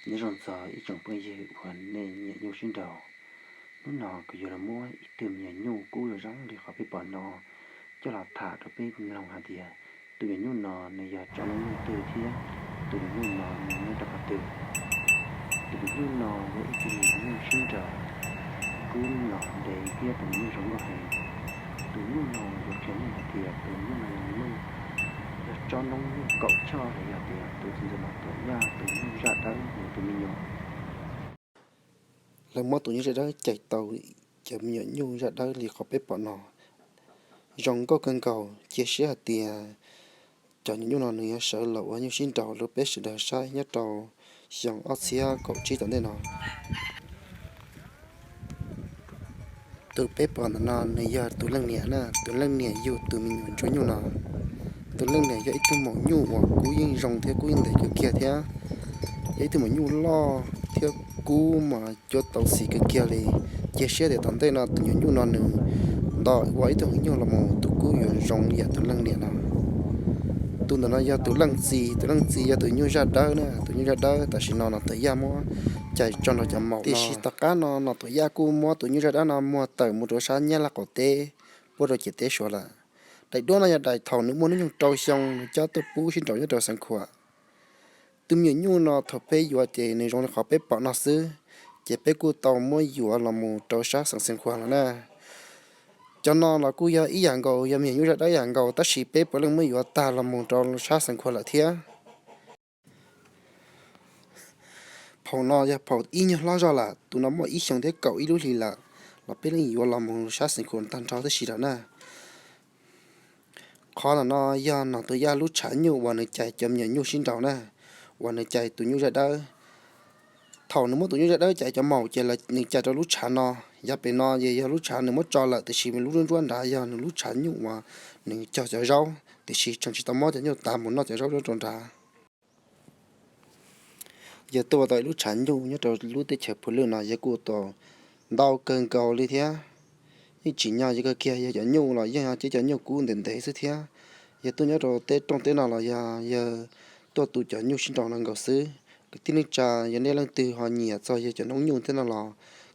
Nyob zoo txog ib tsoom phooj ywg uas nej nyiam nyuj sib nraus, hnub no kuv yuav los muab ib tug me nyuam nyuj kub zoo zoo li qhov peb pom no coj los tham rau peb mloog hais tias tus me nyuam nyuj no nws yog tsob noob nyuj twg thiab tus me nyuam nyuj no nws nyob rau qhov twg. Tus me nyuam nyuj no yog ib tug me nyuam nyuj sib nraus, kub los ntev thiab tus me nyuam nyuj zoo nkauj heev. Tus me nyuam nyuj no yuav qhia nej hais tias tus me nyuam nyuj no yog me nyuam nyuj, yog tsob noob nyuj kaum choj los yog tias tus txiv ntxawm Nom Tuam Yaj tus nyuj zaj dawb nws tus me nyuam. Lawv muab tus nyuj zaj dawb cais tau cov me nyuam nyuj zaj dawb li qhov peb pom no zoo nkauj kawg nkaus. Cia siab hais tias cov nyuam nyuj no nws yuav sawv los ua nyuj sib nraus rau peb sawv daws saib nyob rau xyoo ob txhiab kaum tsib tom ntej no. Tus peb pom ntawm no nws yog tus leej niam na, tus leej niam yug tus me nyuam ntsuag nyuj no. Tus leej niam yog ib tug maum nyuj uas kub yeej zoo thiab kub yeej ntev kawg kiag thiab. Yog ib tug maum nyuj loj thiab kub mas cuab tau xis kawg kiag li. Cia siab tias tom ntej no tus me nyuam nyuj no nws nto ua ib tug me nyuam nyuj los mus tus kub yuav zoo yam tus leej niam no. Tus ntawm no yog tus leej txiv, tus leej txiv yog tus nyuj zaj dawb na, tus nyuj zaj dawb tam sim no Nom Tuam Yaj muab cais tso nrog cov maum. Tiam sis tom qab no Nom Tuam Yaj kuj muab tus nyuj zaj dawb no muag tawm mus rau sab Nyab Laj qaum teb, puab rau ciam teb Suav lawm. Daim duab no yog daim thaum nws muaj hnub nyoog rau xyoo nws coj tuaj pub sib nraus nyob rau Xeev Khuam. Tus me nyuam nyuj no thaum peb yuav ces nws zoo li qhov peb pom no xwb, ces peb kuj tau muab yuav los mus rau sab xeev Xeev Khuam lawm na. Cov no los kuj yog ib yam nkaus, yog me nyuam nyuj zaj dawb ib yam nkaus, tab sis peb puav leej muab yuav tag los mus rau sab Xeev Khuam lawm thiab. Phaum no yog phaum ib nyuag hlob zog lawm, tus no muaj ib xyoos thiab kaum ib lub hlis lawm, los peb leej yuav los mus sab Xeev Khuam tag nrho tib si lawm na. Qhov ntawm no yog Nom Tuam Yaj lub tshav nyuj uas nws cais cov me nyuam nyuj sib nraus na, uas nws cais tus nyuj zaj dawb. Thaum nws muab tus nyuj zaj dawb cais cov maum ces nws cais rau lub tshav no. Yav pem no ces yog lub tshav nws muab tso lawm, tiam sis lub nruab nruab nrad yog nws lub tshav nyuj uas nws cog cov zaub, tiam sis tseem tsis tau muab cov nyuj tav mus noj cov zaub rau nrad. Yawg tuaj ua tau ib lub tshav nyuj nyob rau lub teb chaws Phu Lwj no, yawg kuj ua tau ntau kawg nkaus li thiab. Yeej tsim nyog yawg kawg kiag, yawg cov nyuj los yeej yog cov nyuj kub ntev ntev xwb thiab. Yawg tuaj nyob rau teb rooj teb no los yog yawg tuaj tu cov nyuj sib nraus no nkaus xwb. Kwv tij neej tsa, yog nej leej twg ho nyiam txog yawg cov noob nyuj thiab no los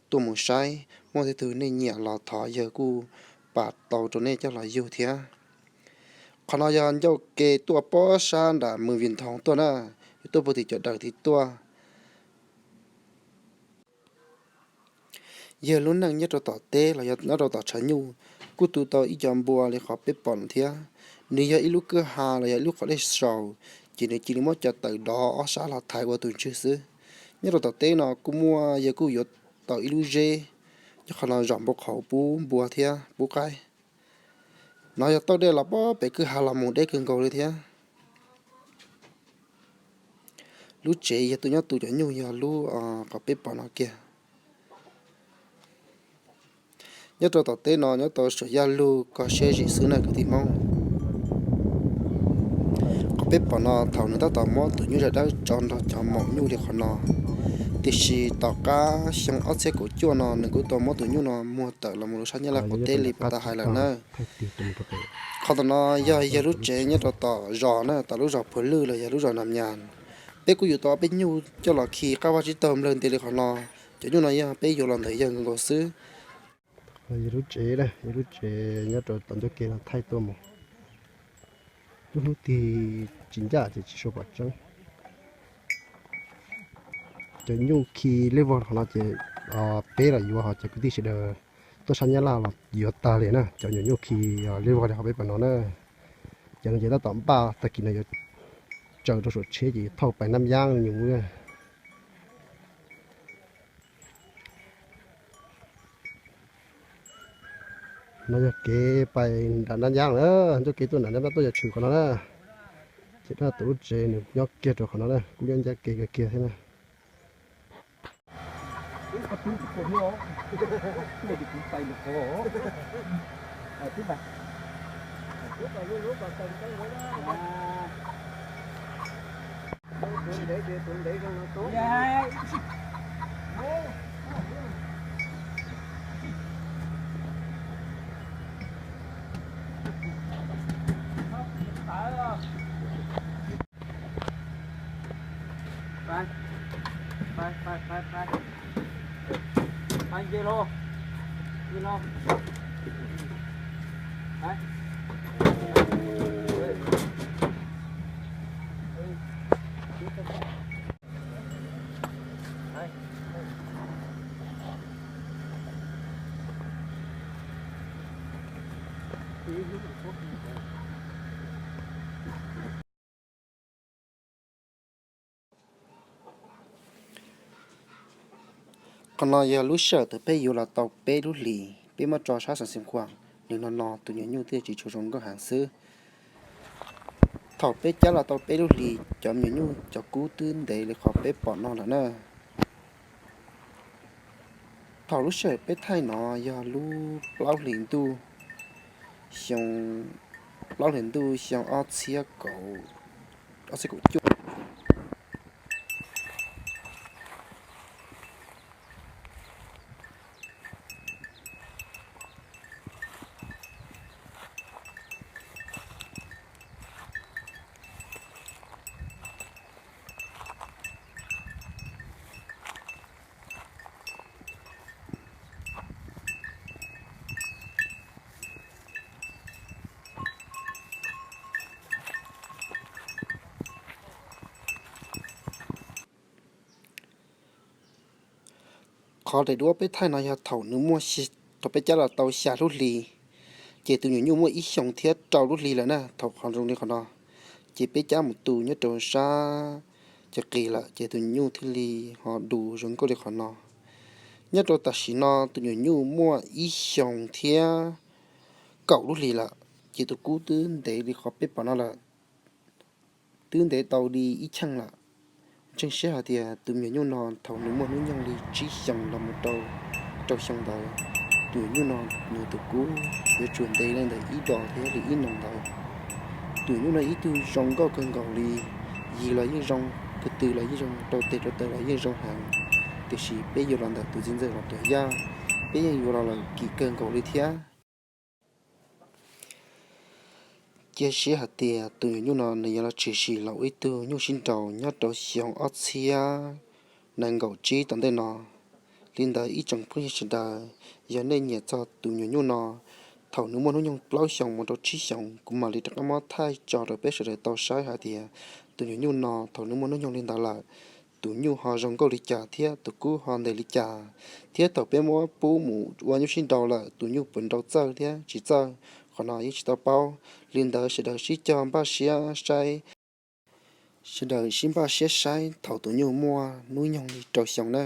tuaj mus saib, muaj tej tug nej nyiam los thov yawg kuj pam tau rau nej coj los yug thiab. Qhov no yog ncauj ke tuaj pob sab nram Mws Vim Nthoov tuaj na, yuav tuaj puag tim cov daws tid tuaj. Yawg lub neej nyob rau tom teb los yog nyob rau tom tshav nyuj kuj tu tau ib co npua li qhov peb pom no thiab. Nws yog ib lub kwj ha los yog ib lub qhov dej saus, ces nws cia li muab cov taws dov ob sab los thaiv ua tus ntswg xwb. Nyob rau tom teb no kuj muaj, yawg kuj yuav tau ib lub zeb, nyob qhov no zom npua qhauv pub npua thiab pub qaib. No yog tauj dej los pob pem kwj ha los mus deb kawg nkaus li thiab. Lub tsev yawg tuaj nyob tu cov nyuj yog lub qhov peb pom no kiag. Nyob rau tom teb no nyob tau suam yaj lug koj siab zim xwb na kwv tij Hmoob. Qhov peb pom no thaum nws tab tom muab tus nyuj zaj dawb tso nrog cov maum nyuj li qhov no, tiam sis tom qab xyoo ob txhiab kaum cuaj no nws kuj tau muab tus nyuj no muag tawm los mus rau sab Nyab Laj qaum teb li puag ta hais lawm na. Qhov tom no yog yawg lub tsev nyob rau tom zos na, tom lub zos Phuv Lwj los yog lub zos Nam Nyas. Peb kuj yuav tau ob peb nyuj coj los khi qab vaj tsib taug nplawg nti li qhov no. Cov nyuj no yog peb yuav los ntawm yawg nkaus xwb. Yog lub tsev, yog lub tsev nyob rau tom ncauj ke no thaij tuaj mus. Lub hnub tig tsis ncaj ces tsis suav pom tseeb. Cov nyuj khi liab vog qhov no ces peb los yuav, ho cov kwv tij sawv daws tuaj sab Nyab Laj los yuav tag li na. Cov nyuam nyuj khi liab vog li qhov peb pom no na. Cov no ces tab tom npaj tag kis no yuav tsaws rau saum tsheb ces yuav thauj pais Nab Yaab nyuj na. No yog kev pais nram Nab Yaab na, ncauj kev tuaj nram Nab Yaab tuaj yog tshwm qhov no na. Ces dab tus lub tsev nws nyob kiag rau qhov no na, kuj nyob ncaj kev kawg kiag thiab na. Qhov no yog lub sij hawm thaum peb yuav los tau peb lub hlis, peb muab tso sab xeev xeev khuam, nws no no tus me nyuam nyuj thiaj tsis tshua zoo nkauj heev xwb. Thaum peb cab los tau peb lub hlis, cov me nyuam nyuj cov kub twb ntev li qhov peb pom no lawm na. Thaum lub sij hawm peb thaij no yog lub plaub hlis ntuj, xyoo, plaub hlis ntuj xyoo ob txhiab kaum, ob txhiab kaum cuaj. Qhov daim duab peb thaij no yog thaum nws muaj, thaum peb cab los tau xya lub hlis, ces tus me nyuam nyuj muaj ib xyoos thiab rau lub hlis lawm na. Thaum qhov zoo li qhov no, ces peb cab mus tu nyob rau sab cov qis lawm, ces tus me nyuam nyuj thiaj li ho du zoo nkauj li qhov no. Nyob rau tam sim no tus me nyuam nyuj muaj ib xyoos thiab kaum lub hlis lawm, ces tus kub twb ntev li qhov peb pom no lawm, twb ntev tau li ib cheej lawm. Ntseeg siab hais tias tus me nyuam nyuj no thaum nws muaj hnub nyoog li tsib xyoos los mus rau rau xyoo ntawd, tus me nyuam nyuj no nws tus kub yuav tsum ntev li ntawm ib dos thiab li ib noo ntawd. Tus me nyuam nyuj no ib tug zoo nkauj kawg nkaus li, yig los yeej zoo, ko tw los yeej zoo, rau tes rau taw los yeej zoo heev. Tiam sis peb yuav los ntawm tus txiv ntxawm Vam Tuam Yaj, peb yeej yuav los lawm kim kawg nkaus li thiab. Cia siab hais tias tus me nyuam nyuj no nws yuav los tshwm sim los ua ib tug nyuj sib nraus nyob rau xyoo ob txhiab nees nkaum tsib tom ntej no. Li ntawd ib tsoom phooj ywg sawv daws, yog nej nyiam txog tus me nyuam nyuj no, thaum nws muaj hnub nyoog plaub xyoos mus rau tsib xyoos kuv mam li rov qab muab thaij tso rau peb sawv daws tau saib hais tias tus me nyuam nyuj no thaum nws muaj hnub nyoog li ntawd lawm, tus nyuj ho zoo nkauj li cas thiab tus kub ho ntev li cas, thiab thaum peb muab pub mus ua nyuj sib nraus lawm tus nyuj puas nraus txawj thiab tsis txawj, qhov no yeej tsis tau paub. Li ntawd sawv daws sib cog npaj siab saib, sawv daws sib npaj siab saib thaum tus nyuj muaj hnub nyoog li rau xyoo na.